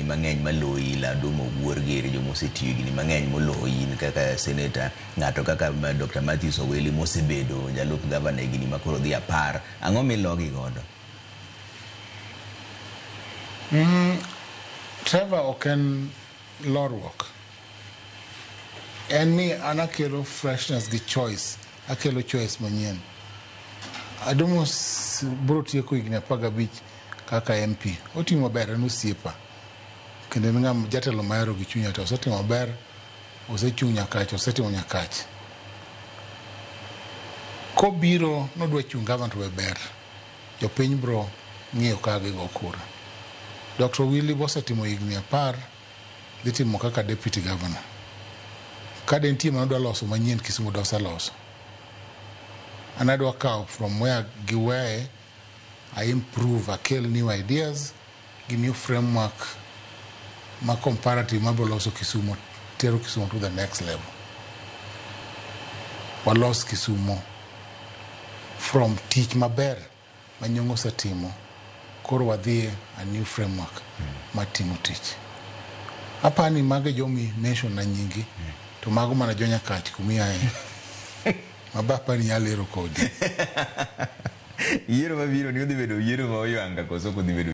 higni mang'eny maloyi, Ladumo Wuor giri, joma osetiyo higni mang'eny moloyi in kaka senator, ng'ato kaka Dr. Matthews Owili mosebedo jalup gavana higni makoro dhi 10. Ang'o milogi godo? Trevor, ok en lorruok. En ni an akelo freshness gi choice, akelo choice manyien. Adumo biro tieko higni 15 kaka MP. Otimo maber, en osiepa. Kendo en ng'ama jatelo mahero gi chunya to osetimo maber, osechung' Nyakach, osetimo Nyakach. Kobiro nodwa chung' gavana to be ber. Jopiny biro ng'iyo kaka gigo kura. Dr. Willy bosetimo higni 10 dhi timo kaka deputy governor. Ka de nitie manodwa loso manyien Kisumu doseloso. An adwa kawo from where giweye, I improve, akel new ideas gi new framework ma comparative mabiro loso Kisumu, tero Kisumu to the next level. Walos Kisumu from tich maber ma Nyong'o osetimo, koro wadhi a new framework mar timo tich. Apani mago e jomi mention na nyingi, to mago mana jo Nyakach kumiaye. Ma apani nyalo ero kodi. Yiero mabiro ni odhi bedo yiero ma oyanga koso ok odhi bedo?